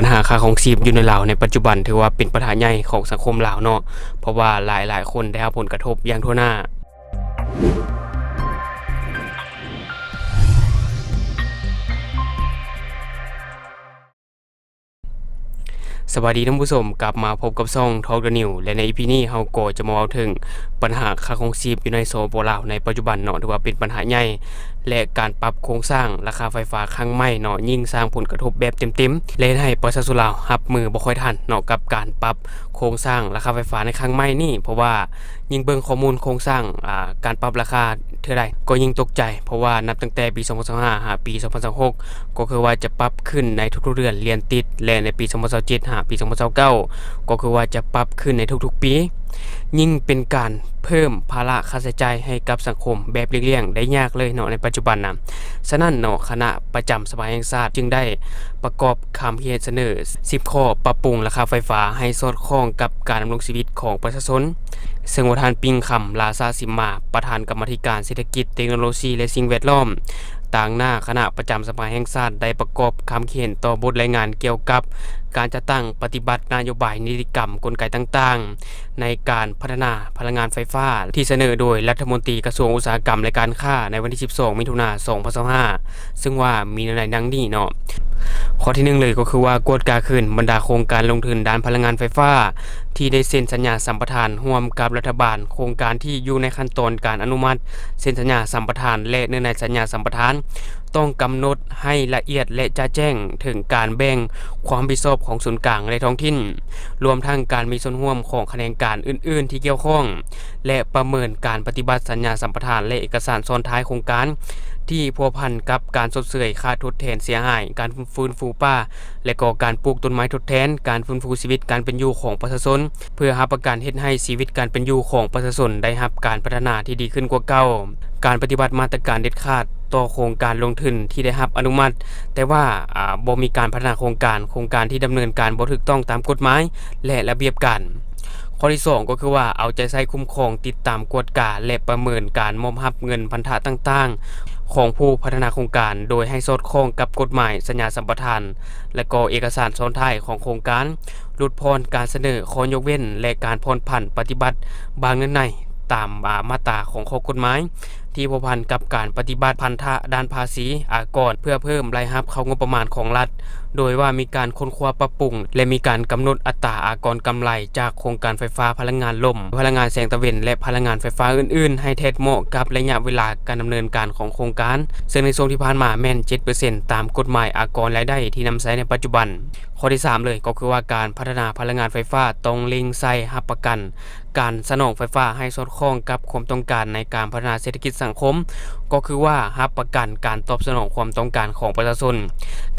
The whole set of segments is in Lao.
ບັນຫາຄ່າຄອງຊີບຢູ່ໃນລາວໃນປັດຈຸບັນ ຖືວ່າເປັນບັນຫາໃຫຍ່ຂອງສັງຄົມລາວເນາະ, ເພາະວ່າຫຼາຍໆຄົນໄດ້ຮັບຜົນກະທົບຢ່າງທົ່ວໜ້າ. ສະບາຍດີທ່ານຜູ້ຊົມ, ກັບມາພົບກັບຊ່ອງ Talk the News ແລະ ໃນ ອີ ພີ ນີ້ເຮົາກໍຈະມາເວົ້າເຖິງບັນຫາຄ່າຄອງຊີບຢູ່ໃນ ສປປ ລາວ ໃນປັດຈຸບັນເນາະ, ຖືວ່າເປັນບັນຫາໃຫຍ່ ແລະ ການປັບໂຄງສ້າງລາຄາໄຟຟ້າຄັ້ງໃໝ່ເນາະ ຍິ່ງສ້າງຜົນກະທົບແບບເຕັມໆ ແລະ ເຮັດໃຫ້ປະຊາຊົນລາວຮັບມືບໍ່ຄ່ອຍທັນເນາະ ກັບການປັບໂຄງສ້າງລາຄາໄຟຟ້າໃນຄັ້ງໃໝ່ນີ້, ເພາະວ່າຍິ່ງເບິ່ງຂໍ້ມູນໂຄງສ້າງ ອາ ການປັບລາຄາເທື່ອໃດກໍຍິ່ງຕົກໃຈ, ເພາະວ່ານັບຕັ້ງແຕ່ປີສອງພັນຊາວຫ້າ ຫາປີສອງພັນຊາວຫົກ ກໍຄືວ່າຈະປັບຂຶ້ນໃນທຸກໆເດືອນລຽນຕິດ ແລະ ໃນປີສອງພັນຊາວເຈັດ ຫາປີສອງພັນຊາວເກົ້າ ກໍຄືວ່າຈະປັບຂຶ້ນໃນທຸກໆປີ, ຍິ່ງເປັນການເພີ່ມພາລະຄ່າໃຊ້ຈ່າຍໃຫ້ກັບສັງຄົມແບບຫຼີກລ່ຽງໄດ້ຍາກເລີຍເນາະໃນປັດຈຸບັນນະ. ສະນັ້ນເນາະ ຄະນະປະຈຳສະພາແຫ່ງຊາດຈຶ່ງໄດ້ປະກອບຄຳຄິດເຫັນສະເໜີສິບຂໍ້ ປັບປຸງລາຄາໄຟຟ້າໃຫ້ສອດຄ່ອງກັບການດຳລົງຊີວິດຂອງປະຊາຊົນ, ເຊິ່ງວ່າທ່ານ ປິງຄຳ ລາຊາສິມມາ ປະທານກຳມາທິການເສດຖະກິດ, ເຕັກໂນໂລຊີ ແລະ ສິ່ງແວດລ້ອມ ຕາງໜ້າຄະນະປະຈຳສະພາແຫ່ງຊາດ ໄດ້ປະກອບຄຳຄິດເຫັນຕໍ່ບົດລາຍງານກ່ຽວກັບການຈັດຕັ້ງປະຕິບັດນະໂຍບາຍ, ນິຕິກຳ, ກົນໄກຕ່າງໆ ໃນການພັດທະນາພະລັງງານໄຟຟ້າ ທີ່ສະເໜີໂດຍລັດຖະມົນຕີກະຊວງອຸດສາຫະກຳ ແລະ ການຄ້າ ໃນວັນທີສິບສອງ ມິຖຸນາ ສອງພັນຊາວຫ້າ ເຊິ່ງວ່າມີໃນດັ່ງນີ້ເນາະ. ຂໍ້ທີໜຶ່ງເລີຍກໍຄືວ່າ ກວດກາຄືນບັນດາໂຄງການລົງທຶນດ້ານພະລັງງານໄຟຟ້າ ທີ່ໄດ້ເຊັນສັນຍາສຳປະທານຮ່ວມກັບລັດຖະບານ, ໂຄງການທີ່ຢູ່ໃນຂັ້ນຕອນການອະນຸມັດເຊັນສັນຍາສຳປະທານ ແລະ ເນື້ອໃນສັນຍາສຳປະທານ ຕ້ອງກຳນົດໃຫ້ລະອຽດ ແລະ ຈະແຈ້ງເຖິງການແບ່ງຄວາມຮັບຜິດຊອບຂອງສູນກາງ ແລະ ທ້ອງຖິ່ນ, ລວມທັງການມີສ່ວນຮ່ວມຂອງຂະແໜງການອື່ນໆທີ່ກ່ຽວຂ້ອງ ແລະ ປະເມີນການປະຕິບັດສັນຍາສຳປະທານ ແລະ ເອກະສານຊ້ອນທ້າຍໂຄງການ ທີ່ພົວພັນກັບການຊົດເຊີຍຄ່າທົດແທນເສຍຫາຍ, ການຟື້ນຟູປ່າ ແລະ ກໍການປູກຕົ້ນໄມ້ທົດແທນ, ການຟື້ນຟູຊີວິດການເປັນຢູ່ຂອງປະຊາຊົນ ເພື່ອຮັບປະກັນເຮັດໃຫ້ຊີວິດການເປັນຢູ່ຂອງປະຊາຊົນໄດ້ຮັບການພັດທະນາທີ່ດີຂຶ້ນກວ່າເກົ່າ, ການປະຕິບັດມາດຕະການເດັດຂາດຕໍ່ໂຄງການລົງທຶນທີ່ໄດ້ຮັບອະນຸມັດ ແຕ່ວ່າ ອາ ບໍ່ມີການພັດທະນາໂຄງການ, ໂຄງການທີ່ດຳເນີນການບໍ່ຖືກຕ້ອງຕາມກົດໝາຍ ແລະ ລະບຽບການ. ຂໍ້ທີສອງ ກໍຄືວ່າ ເອົາໃຈໃສ່ຄຸ້ມຄອງ, ຕິດຕາມ, ກວດກາ ແລະ ປະເມີນການມອບຮັບເງິນພັນທະຕ່າງໆຂອງຜູ້ພັດທະນາໂຄງການ ໂດຍໃຫ້ສອດຄ່ອງກັບກົດໝາຍສັນຍາສຳປະທານ ແລະ ກໍເອກະສານຊ້ອນທ້າຍຂອງໂຄງການ, ຫຼຸດຜ່ອນການສະເໜີຂໍ້ຍົກເວັ້ນ ແລະ ການຜ່ອນຜັນປະຕິບັດບາງເງື່ອນໄຂຕາມ ອາ ມາດຕາຂອງຂໍ້ກົດໝາຍ ທີ່ພົວພັນກັບການປະຕິບັດພັນທະດ້ານພາສີອາກອນ ເພື່ອເພີ່ມລາຍຮັບເຂົ້າງົບປະມານຂອງລັດ, ໂດຍວ່າມີການຄົ້ນຄວ້າປັບປຸງ ແລະ ມີການກຳນົດອັດຕາອາກອນກຳໄລຈາກໂຄງການໄຟຟ້າພະລັງງານລົມ, ພະລັງງານແສງຕາເວັນ ແລະ ພະລັງງານໄຟຟ້າອື່ນໆ ໃຫ້ແທດເໝາະກັບໄລຍະເວລາການດຳເນີນການຂອງໂຄງການ, ເຊິ່ງໃນຊ່ວງທີ່ຜ່ານມາແມ່ນເຈັດເປີເຊັນ ຕາມກົດໝາຍອາກອນລາຍໄດ້ທີ່ນຳໃຊ້ໃນປັດຈຸບັນ. ຂໍ້ທີສາມເລີຍ ກໍຄືວ່າການພັດທະນາພະລັງງານໄຟຟ້າຕ້ອງເລັ່ງໃສ່ຮັບປະກັນ ການສະໜອງໄຟຟ້າໃຫ້ສອດຄ່ອງກັບຄວາມຕ້ອງການໃນການພັດທະນາເສດຖະກິດສັງຄົມ, ກໍຄືວ່າຮັບປະກັນການຕອບສະໜອງຄວາມຕ້ອງການຂອງປະຊາຊົນ.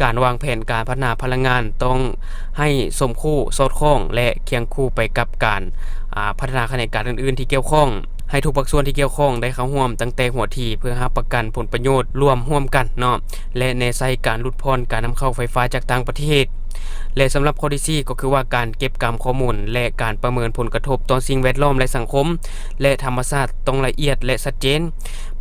ການວາງແຜນການພັດທະນາພະລັງງານຕ້ອງໃຫ້ສົມຄູ່, ສອດຄ່ອງ ແລະ ຄຽງຄູ່ໄປກັບການ ອາ ພັດທະນາຂະແໜງການອື່ນໆທີ່ກ່ຽວຂ້ອງ, ໃຫ້ທຸກພາກສ່ວນທີ່ກ່ຽວຂ້ອງໄດ້ເຂົ້າຮ່ວມຕັ້ງແຕ່ຫົວທີ ເພື່ອຮັບປະກັນຜົນປະໂຫຍດລວມຮ່ວມກັນເນາະ ແລະ ແນໃສ່ການຫຼຸດຜ່ອນການນຳເຂົ້າໄຟຟ້າຈາກຕ່າງປະເທດ ແລະ ສຳລັບຂໍ້ທີສີ່ ກໍຄືວ່າການເກັບກຳຂໍ້ມູນ ແລະ ການປະເມີນຜົນກະທົບຕໍ່ສິ່ງແວດລ້ອມ ແລະ ສັງຄົມ ແລະ ທຳມະຊາດຕ້ອງລະອຽດ ແລະ ຊັດເຈນ.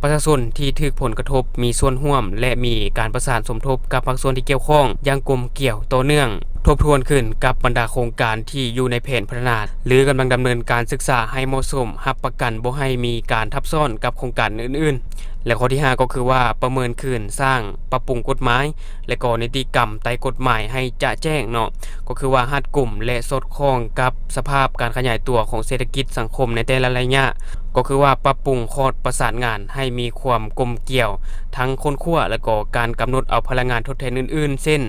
ປະຊາຊົນທີ່ຖືກຜົນກະທົບມີສ່ວນຮ່ວມ ແລະ ມີການປະສານສົມທົບກັບພາກສ່ວນທີ່ກ່ຽວຂ້ອງຢ່າງກົມກຽວຕໍ່ເນື່ອງ, ທົບທວນຄືນກັບບັນດາໂຄງການທີ່ຢູ່ໃນແຜນພັດທະນາ ຫຼື ກຳລັງດຳເນີນການສຶກສາໃຫ້ເໝາະສົມ, ຮັບປະກັນບໍ່ໃຫ້ມີການທັບຊ້ອນກັບໂຄງການອື່ນໆ. ແລະ ຂໍ້ທີຫ້າ ກໍຄືວ່າປະເມີນຄືນ, ສ້າງ, ປັບປຸງກົດໝາຍ ແລະ ກໍນິຕິກຳໃຕ້ກົດໝາຍໃຫ້ຈະແຈ້ງເນາະ, ກໍຄືວ່າຮັດກຸມ ແລະ ສອດຄ່ອງກັບສະພາບການຂະຫຍາຍຕົວຂອງເສດຖະກິດສັງຄົມໃນແຕ່ລະໄລຍະ, ກໍຄືວ່າປັບປຸງຂອດປະສານງານໃຫ້ມີຄວາມກົມກຽວທັງຄົ້ນຄວ້າ ແລະ ກໍການກຳນົດເອົາພະລັງງານທົດແທນອື່ນໆ ເຊັ່ນ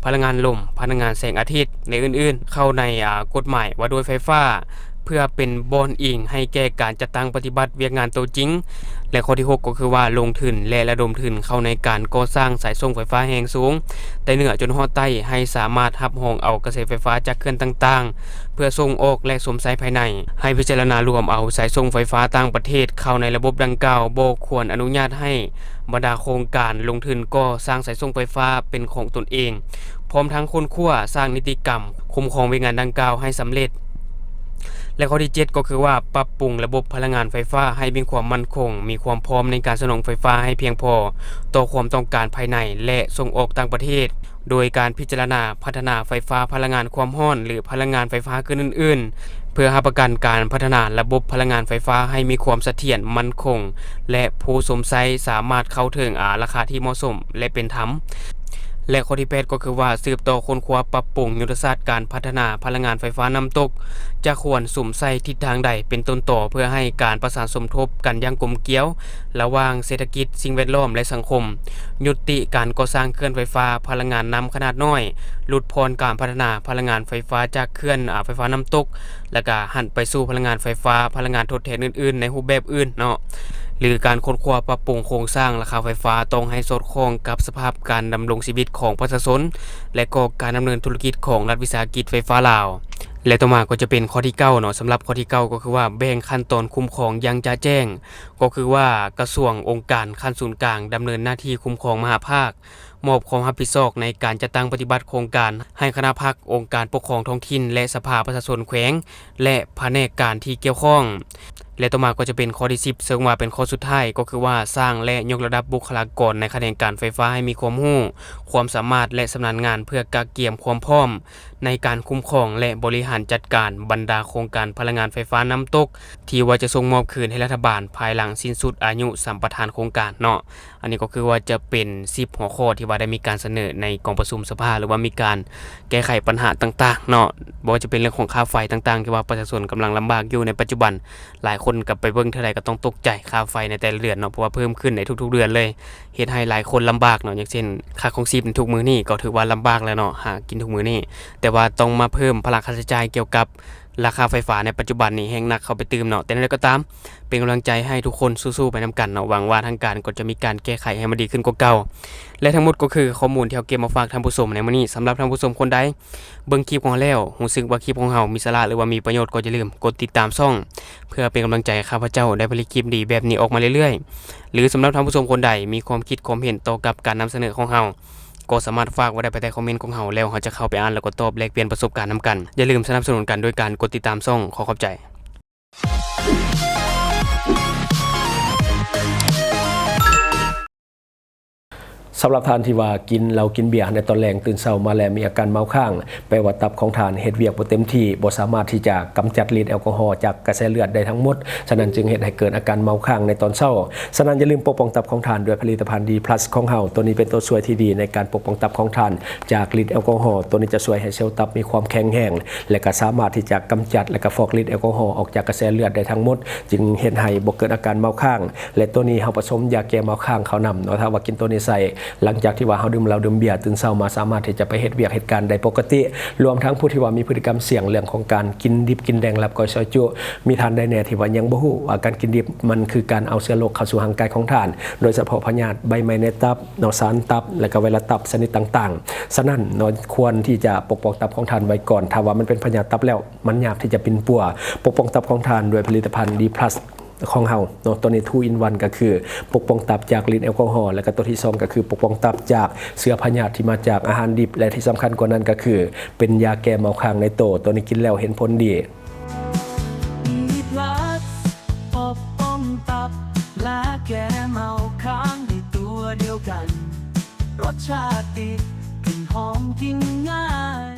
ພະລັງງານລົມ, ພະລັງງານແສງອາທິດ ແລະ ອື່ນໆ ເຂົ້າໃນ ອາ ກົດໝາຍວ່າດ້ວຍໄຟຟ້າ ເພື່ອເປັນບ່ອນອີງໃຫ້ແກ່ການຈັດຕັ້ງປະຕິບັດວຽກງານໂຕຈິງ. ແລະ ຂໍ້ທີຫົກ ກໍຄືວ່າລົງທຶນ ແລະ ລະດົມທຶນເຂົ້າໃນການກໍ່ສ້າງສາຍສົ່ງໄຟຟ້າແຮງສູງແຕ່ເໜືອຈົນຮອດໃຕ້ ໃຫ້ສາມາດຮັບຮອງເອົາກະແສໄຟຟ້າຈາກເຂື່ອນຕ່າງໆ ເພື່ອສົ່ງອອກ ແລະ ຊົມໃຊ້ພາຍໃນ. ໃຫ້ພິຈາລະນາລວມເອົາສາຍສົ່ງໄຟຟ້າຕ່າງປະເທດເຂົ້າໃນລະບົບດັ່ງກ່າວ, ບໍ່ຄວນອະນຸຍາດໃຫ້ບັນດາໂຄງການລົງທຶນກໍ່ສ້າງສາຍສົ່ງໄຟຟ້າເປັນຂອງຕົນເອງ, ພ້ອມທັງຄົ້ນຄວ້າສ້າງນິຕິກຳຄຸ້ມຄອງວຽກງານດັ່ງກ່າວໃຫ້ສຳເລັດ. ແລະ ຂໍ້ທີເຈັດ ກໍຄືວ່າປັບປຸງລະບົບພະລັງງານໄຟຟ້າໃຫ້ມີຄວາມໝັ້ນຄົງ, ມີຄວາມພ້ອມໃນການສະໜອງໄຟຟ້າໃຫ້ພຽງພໍຕໍ່ຄວາມຕ້ອງການພາຍໃນ ແລະ ສົ່ງອອກຕ່າງປະເທດ, ໂດຍການພິຈາລະນາພັດທະນາໄຟຟ້າພະລັງງານຄວາມຮ້ອນ ຫຼື ພະລັງງານໄຟຟ້າເກີນອື່ນໆ ເພື່ອຮັບປະກັນການພັດທະນາລະບົບພະລັງງານໄຟຟ້າໃຫ້ມີຄວາມສະຖຽນໝັ້ນຄົງ ແລະ ຜູ້ຊົມໃຊ້ສາມາດເຂົ້າເຖິງ ອາ ລາຄາທີ່ເໝາະສົມ ແລະ ເປັນທຳ. ແລະ ຂໍ້ທີແປດ ກໍຄືວ່າ ສືບຕໍ່ຄົ້ນຄວ້າປັບປຸງຍຸດທະສາດການພັດທະນາພະລັງງານໄຟຟ້ານ້ຳຕົກ ຈະຄວນສຸມໃສ່ທິດທາງໃດເປັນຕົ້ນຕໍ ເພື່ອໃຫ້ການປະສານສົມທົບກັນຢ່າງກົມກຽວ ລະຫວ່າງເສດຖະກິດ, ສິ່ງແວດລ້ອມ ແລະ ສັງຄົມ, ຍຸຕິການກໍ່ສ້າງເຂື່ອນໄຟຟ້າພະລັງງານນ້ຳຂະໜາດນ້ອຍ, ຫຼຸດຜ່ອນການພັດທະນາພະລັງງານໄຟຟ້າຈາກເຂື່ອນ ອາ ໄຟຟ້ານ້ຳຕົກ ແລ້ວກະຫັນໄປສູ່ພະລັງງານໄຟຟ້າ, ພະລັງງານທົດແທນອື່ນໆ ໃນຮູບແບບອື່ນເນາະ ຫຼື ການຄົ້ນຄວ້າປັບປຸງໂຄງສ້າງລາຄາໄຟຟ້າ ຕ້ອງໃຫ້ສອດຄ່ອງກັບສະພາບການດຳລົງຊີວິດຂອງປະຊາຊົນ ແລະ ກໍການດຳເນີນທຸລະກິດຂອງລັດວິສາຫະກິດໄຟຟ້າລາວ. ແລະ ຕໍ່ມາກໍຈະເປັນຂໍ້ທີເກົ້າເນາະ, ສຳລັບຂໍ້ທີເກົ້າກໍຄືວ່າ ແບ່ງຂັ້ນຕອນຄຸ້ມຄອງຢ່າງຈະແຈ້ງ, ກໍຄືວ່າກະຊວງ, ອົງການຂັ້ນສູນກາງດຳເນີນໜ້າທີ່ຄຸ້ມຄອງມະຫາພາກ, ມອບຄວາມຮັບຜິດຊອບໃນການຈັດຕັ້ງປະຕິບັດໂຄງການໃຫ້ຄະນະພັກ, ອົງການປົກຄອງທ້ອງຖິ່ນ ແລະ ສະພາປະຊາຊົນແຂວງ ແລະ ພະແນກການທີ່ກ່ຽວຂ້ອງ. ແລະ ຕໍ່ມາກໍຈະເປັນຂໍ້ທີສິບ ເຊິ່ງວ່າເປັນຂໍ້ສຸດທ້າຍ ກໍຄືວ່າສ້າງ ແລະ ຍົກລະດັບບຸກຄະລາກອນໃນຂະແໜງການໄຟຟ້າໃຫ້ມີຄວາມຮູ້, ຄວາມສາມາດ ແລະ ຊຳນານງານ ເພື່ອກະກຽມຄວາມພ້ອມໃນການຄຸ້ມຄອງ ແລະ ບໍລິຫານຈັດການບັນດາໂຄງການພະລັງງານໄຟຟ້ານ້ຳຕົກ ທີ່ວ່າຈະສົ່ງມອບຄືນໃຫ້ລັດຖະບານພາຍຫຼັງສິ້ນສຸດອາຍຸສຳປະທານໂຄງການເນາະ. ອັນນີ້ກໍຄືວ່າຈະເປັນສິບຫົວຂໍ້ທີ່ວ່າໄດ້ມີການສະເໜີໃນກອງປະຊຸມສະພາ ຫຼືວ່າມີການແກ້ໄຂບັນຫາຕ່າງໆເນາະ, ບໍ່ວ່າຈະເປັນເລື່ອງຂອງຄ່າໄຟຕ່າງໆ ທີ່ວ່າປະຊາຊົນກຳລັງລຳບາກຢູ່ໃນປັດຈຸບັນ. ຫຼາຍຄົນກໍໄປເບິ່ງເທື່ອໃດກໍຕ້ອງຕົກໃຈຄ່າໄຟໃນແຕ່ລະເດືອນເນາະ, ເພາະວ່າເພີ່ມຂຶ້ນໃນທຸກໆເດືອນເລີຍ, ເຮັດໃຫ້ຫຼາຍຄົນລຳບາກເນາະ. ຢ່າງເຊັ່ນ ຄ່າຄອງຊີບທຸກມື້ນີ້ກໍຖືວ່າລຳບາກແລ້ວເນາະ, ຫາກິນທຸກມື້ນີ້, ແຕ່ວ່າຕ້ອງມາເພີ່ມພາລະຄ່າໃຊ້ຈ່າຍກ່ຽວກັບ ລາຄາໄຟຟ້າໃນປັດຈຸບັນນີ້ແຮ່ງໜັກເຂົ້າໄປຕື່ມເນາະ. ແຕ່ແນວໃດກໍຕາມ ເປັນກຳລັງໃຈໃຫ້ທຸກຄົນສູ້ໆໄປນຳກັນເນາະ. ຫວັງວ່າທາງການກໍຈະມີການແກ້ໄຂໃຫ້ມັນດີຂຶ້ນກວ່າເກົ່າ. ແລະ ທັງໝົດກໍຄືຂໍ້ມູນທີ່ເຮົາເກັບມາຝາກທ່ານຜູ້ຊົມໃນມື້ນີ້. ສຳລັບທ່ານຜູ້ຊົມຄົນໃດເບິ່ງຄລິບຂອງເຮົາແລ້ວ ຮູ້ສຶກວ່າຄລິບຂອງເຮົາມີສາລະ ຫຼືວ່າມີປະໂຫຍດ ກໍຢ່າລືມກົດຕິດຕາມຊ່ອງ ເພື່ອເປັນກຳລັງໃຈໃຫ້ຂ້າພະເຈົ້າໄດ້ຜະລິດຄລິບດີແບບນີ້ອອກມາເລື້ອຍໆ. ຫຼື ສຳລັບທ່ານຜູ້ຊົມຄົນໃດມີຄວາມຄິດຄວາມເຫັນຕໍ່ກັບການນຳສະເໜີຂອງເຮົາ ກໍສາມາດຝາກໄວ້ໄດ້ພາຍໃຕ້ຄອມເມັນຂອງເຮົາ ແລ້ວເຮົາຈະເຂົ້າໄປອ່ານ ແລ້ວກໍຕອບແລກປ່ຽນປະສົບການນຳກັນ. ຢ່າລືມສະໜັບສະໜູນກັນໂດຍການກົດຕິດຕາມຊ່ອງ. ຂໍຂອບໃຈ. ສຳລັບທ່ານທີ່ວ່າກິນເຫຼົ້າກິນເບຍໃນຕອນແລງ, ຕື່ນເຊົ້າມາແລ້ວມີອາການເມົາຄ້າງ, ແປວ່າຕັບຂອງທ່ານເຮັດວຽກບໍ່ເຕັມທີ່, ບໍ່ສາມາດທີ່ຈະກຳຈັດລິດແອລກໍຮໍຈາກກະແສເລືອດໄດ້ທັງໝົດ, ສະນັ້ນຈຶ່ງເຮັດໃຫ້ເກີດອາການເມົາຄ້າງໃນຕອນເຊົ້າ. ສະນັ້ນຢ່າລືມປົກປ້ອງຕັບຂອງທ່ານດ້ວຍຜະລິດຕະພັນ D plus ຂອງເຮົາ. ໂຕນີ້ເປັນໂຕຊ່ວຍທີ່ດີໃນການປົກປ້ອງຕັບຂອງທ່ານຈາກລິດແອລກໍຮໍ. ໂຕນີ້ຈະຊ່ວຍໃຫ້ເຊວຕັບມີຄວາມແຂງແຮງ ແລະ ກະສາມາດທີ່ຈະກຳຈັດ ແລະ ກະຟອກລິດແອລກໍຮໍອອກຈາກກະແສເລືອດໄດ້ທັງໝົດ, ຈຶ່ງເຮັດໃຫ້ບໍ່ເກີດອາການເມົາຄ້າງ. ແລະ ໂຕນີ້ເຮົາປະສົມຢາແກ້ເມົາຄ້າງເຂົ້ານຳເນາະ. ຖ້າວ່າກິນໂຕນີ້ໃສ່ ຫຼັງຈາກທີ່ວ່າເຮົາດື່ມເຫຼົ້າດື່ມເບຍ, ຕື່ນເຊົ້າມາສາມາດທີ່ຈະໄປເຮັດວຽກເຮັດການໄດ້ປົກກະຕິ, ລວມທັງຜູ້ທີ່ວ່າມີພຶດຕິກຳສ່ຽງເລື່ອງຂອງການກິນດິບກິນແດງ ລາບກ້ອຍ ຊອຍຈຸ, ມີທ່ານໃດແດ່ທີ່ວ່າຍັງບໍ່ຮູ້ວ່າການກິນດິບມັນຄືການເອົາເຊື້ອໂລກເຂົ້າສູ່ຮ່າງກາຍຂອງທ່ານ, ໂດຍສະເພາະພະຍາດໃບໄມ້ໃນຕັບເນາະ, ສານຕັບ ແລະ ກະໄວຣັສຕັບຊະນິດຕ່າງໆ. ສະນັ້ນເນາະ ຄວນທີ່ຈະປົກປ້ອງຕັບຂອງທ່ານໄວ້ກ່ອນ. ຖ້າວ່າມັນເປັນພະຍາດຕັບແລ້ວ ມັນຍາກທີ່ຈະປິ່ນປົວ. ປົກປ້ອງຕັບຂອງທ່ານດ້ວຍຜະລິດຕະພັນ D plus ຂອງເຮົາເນາະ. ໂຕນີ້ two in one ກໍຄືປົກປ້ອງຕັບຈາກລິດແອລກໍຮໍ, ແລະ ກໍໂຕທີສອງກໍຄືປົກປ້ອງຕັບຈາກເຊື້ອພະຍາດທີ່ມາຈາກອາຫານດິບ ແລະ ທີ່ສຳຄັນກວ່ານັ້ນກໍຄືເປັນຢາແກ້ເມົາຄ້າງໃນໂຕ. ໂຕນີ້ກິນແລ້ວເຫັນຜົນດີ. ມີພລັສ ປົກປ້ອງຕັບ ແລະ ແກ້ເມົາຄ້າງໃນຕົວດຽວກັນ. ລົດຊາດດີ ກິ່ນຫອມ ກິນງ່າຍ.